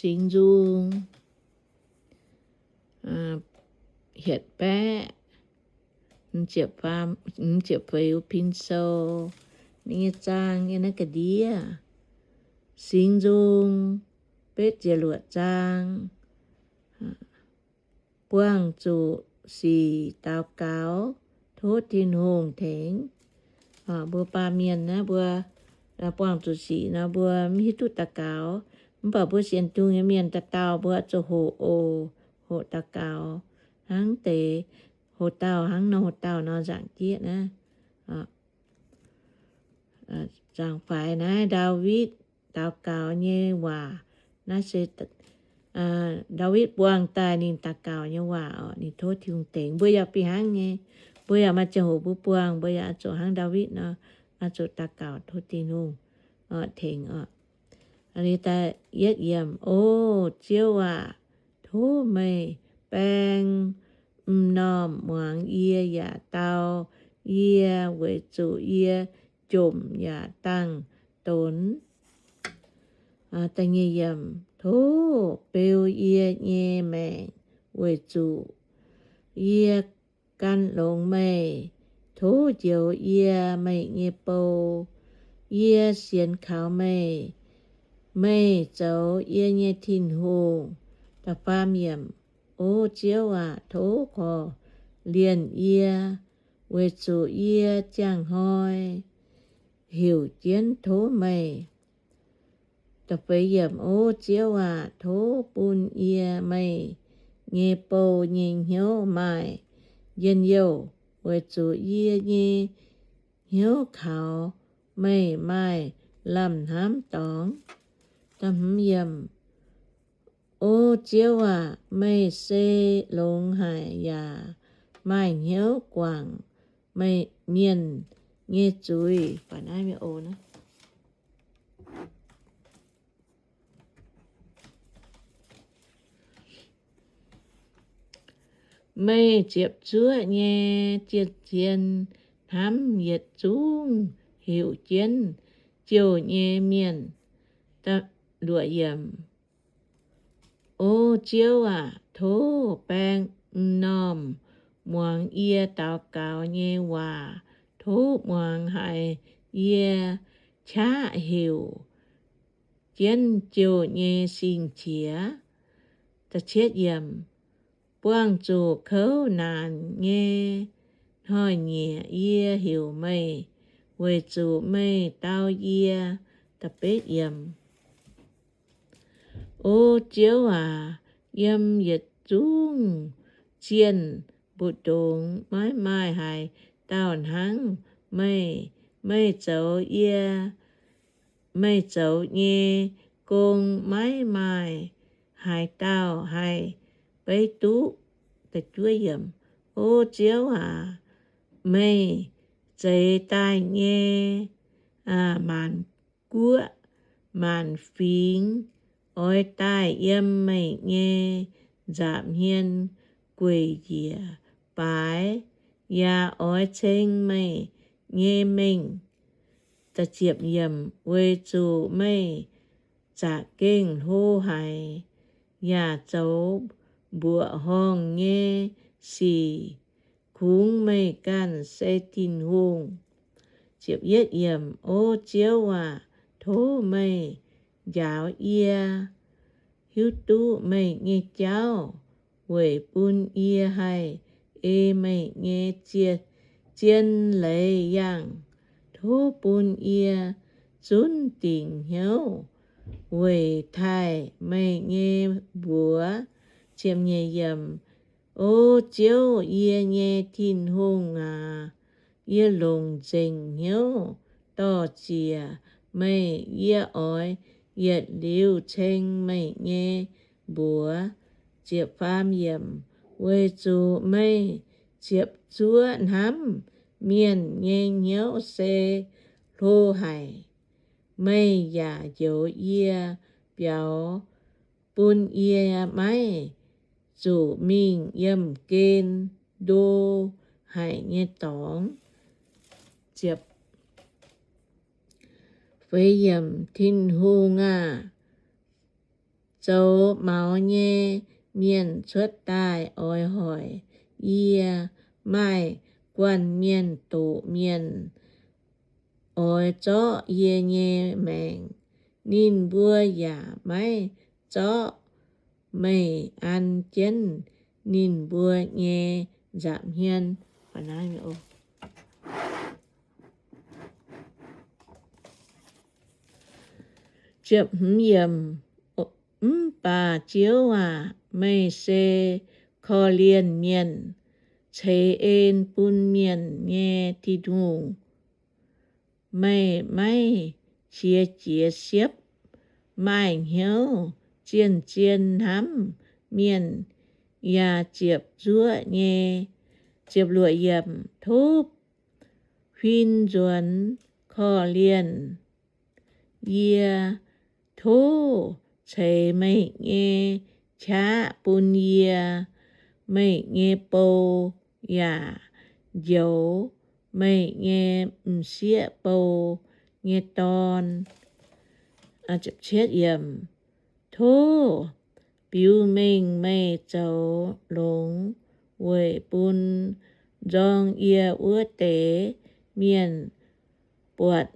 Singx Nzung hietc baeqv hmz ziepc feix Pin Sou nyei zaang yiem naaiv ga'ndiev. Singx Nzung betv ziepc luoqc zaang. Buangh zuqc sic daux gaux tov Tin-Hungh tengx. Mbuo baamh mienh naaiv mbuo buangh zuqc sic nor mbuo mv hiuv duqv daux gaux. Mv baac mbuo sienx Tin-Hungh nyei mienh dauh dauh mbuo zuqc hoqc oc, hoqc daux gaux hnangv deix, hoqc dauh hnangv nor hoqc dauh nor nzaangc jieqv naaiv. Nzaangc faix naaiv Ndaawitv daux gaux nyei waac. Naaiv se Ndaawitv buangh daaih ninh daux gaux nyei waac oc. Ninh tov Tin-Hungh tengx. Mbuo yaac fih hnangv nyei. Mbuo yaac maaih ziangh hoc mbuo buangh, mbuo yaac oix zuqc hnangv Ndaawitv nor, oix zuqc daux gaux tov Tin-Hungh tengx oc. Yietv yiemc. O Ziouv aac, tov meih baeng m'normh muangx yie yaac dau yie, weic zuqc yie jomc yaac dangh donx. Tov beu yie nyei maengc, weic zuqc yie gan longx meih. Tov njoux yie, meih nyei bou. Yie sienx kaux meih. Meih zoux yie nyei Tin-Hungh. O Ziouv aac, tov korv-lienh yie, weic zuc yie ziangh hnoi heuc jienv tov meih. O Ziouv aac, tov bun yie meih nyei bou nyei hnyouv maaih njien-youh, weic zuc yie nyei hnyouv kaux meih maaih lamh hnamv dorngx. O Ziouv aac, meih se longx haic yaac maaih hnyouv guangc mienh nyei zuiz. Meih ziepc zuoqv nyei zien-zien hnamv yietc zungv heuc jienv jouh nyei mienh. O Ziouv aac, tov baeng m'normh muangx yie daux gaux nyei waac. Tov muangx haiz yie qaqv heuc jienv jouh nyei sing-qiex. Buangh zuqc kouv naanc nyei hnoi-nyieqc yie heuc meih, weic zuc meih dau yie. O Ziouv aac, yiem yietc zungv zienh mbu'ndongx maiv maaih haaix dauh hnangv meih. Meih zoux yie, meih zoux nyei gong maiv maaih haaix dauh haih beiv duqv. O Ziouv aac, meih zeix daaih nyei maanc guoqv maanc fingx oix daaih yiem meih nyei nza'hmien gueic njiec baaix, yaac oix ceng meih nyei mengh. Weic zuqc meih za'gengh hlo haic, yaac zoux mbuoqc horngh nyei sic. Kungx meih ganh se Tin-Hungh. O Ziouv aac, tov meih njaaux yie, hiuv duqv meih nyei jauv, weic bun yie haih ei meih nyei zien leiz yangh. Tov bun yie zunv dingc hnyouv weic taaih meih nyei mbuox. O Ziouv, yie nyei Tin-Hungh aac, yie longc nzengc hnyouv dor-ziec meih. Yie oix yietc liuz ceng meih nyei mbuox. Weic zuqc meih ziepc zuoqv hnamv mienh nyei hnyouv se hlo haic. Meih yaac njoux yie, biaux bun yie maiv zuqc mingh yiemh gen ndo haic nyei dorngx. Tin-Hungh aah! Zoux maux nyei mienh cuotv daaih oix hoic yie, maaih guanh mienh doqc mienh oix zorqv yie nyei maengc. Ninh mbuo yaac maiv zorqv meih an jienv ninh mbuo nyei nza'hmien. Mv baac Ziouv aac, meih se korv-lienh mienh, ceix en bun mienh nyei Tin-Hungh. Meih maiv qiex jiez siepv, maaih hnyouv zien-zien hnamv mienh, yaac ziepc zuoqv nyei. Tov huin nzuonx korv-lienh yie. Tov ceix meih nyei qaqv bun yie, meih nyei bou yaac njoux meih nyei m'sieqv bou nyei dorn. Tov biux mengh meih zoux longx weic bun nzorng yie wuov deix mienh buatc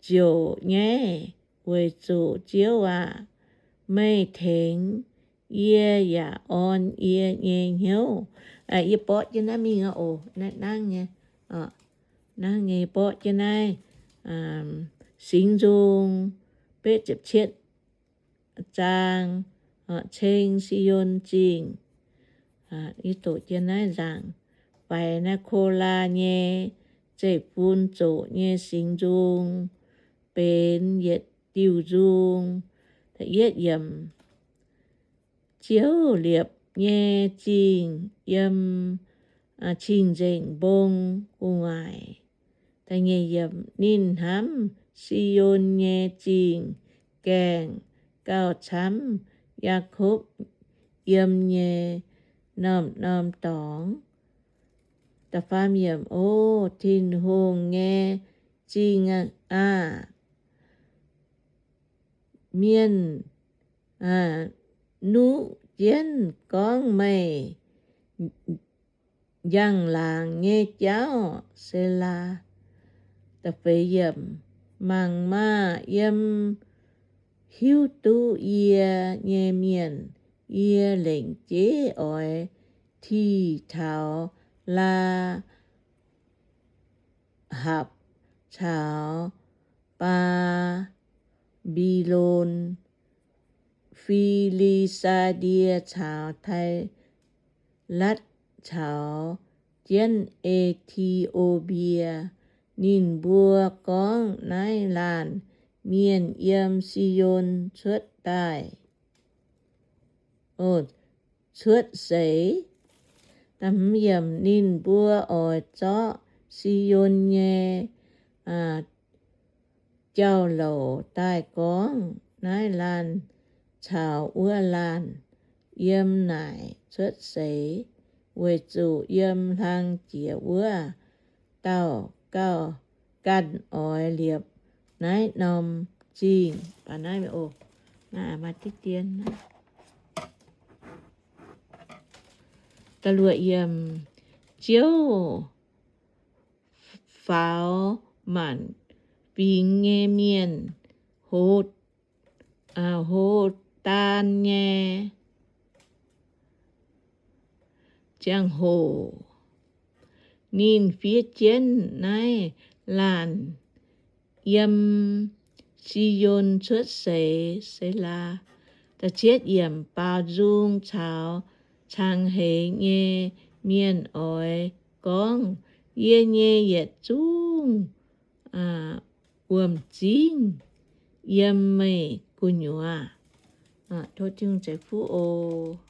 ziouc nyaiv, weic zuqc Ziouv aac, meih tengx yie yaac orn yie nyei hnyouv. Yie borqv jienv naaiv mingh oc. Naaiv nangv nyei, nangv nyei borqv jienv naaiv Singx Nzung betv ziepc cietv zaang, ceng Si^on Zingh. Yie doqc jienv naaiv nzaangc, faix naaiv Kolaa nyei zeiv-fun zoqc nyei Singx Nzung benx yietc diuh nzung. Ziouv liepc nyei zingh yiem cing-nzengc mbong gu'nguaaic. Ninh hnamv Si^on nyei zingh gaengh gauh camv Yaakopv yiem nyei norm-norm dorngx. O Tin-Hungh nyei zingh aah! Mienh nuqv jienv gorngv meih njang-laangc nyei jauv. Selaa. Mangc maah! Yiem hiuv duqv yie nyei mienh, yie lengc jeiv oix tih taux Laa hapc caux Baa^mbi^lon, Fi^li^saa^die caux Tailatv caux jienv E^ti^o^mbie. Ninh mbuo gorngv, Naaiv laanh mienh yiem Si^on cuotv daaih, cuotv seix. Ninh mbuo oix zorqv Si^on nyei jauv-louc daaih gorngv, Naaiv laanh caux wuov laanh yiem naaic cuotv seix, weic zuqc yiem hlang jiex wuov dauh gauh ganh oix liepc naaiv norm zingh. Ziouv faaux maanc fingx nyei mienh, hoz, hoz daan nyei ziangh hoc, ninh fiev jienv naaiv laanh yiem Si^on cuotv seix. Selaa. Baaux nzung caux cang heix nyei mienh oix gorngv, Yie nyei yietc zungv wuom-zingv yiem meih gu'nyuoz. Tov Tin-Hungh ceix fuqv oc.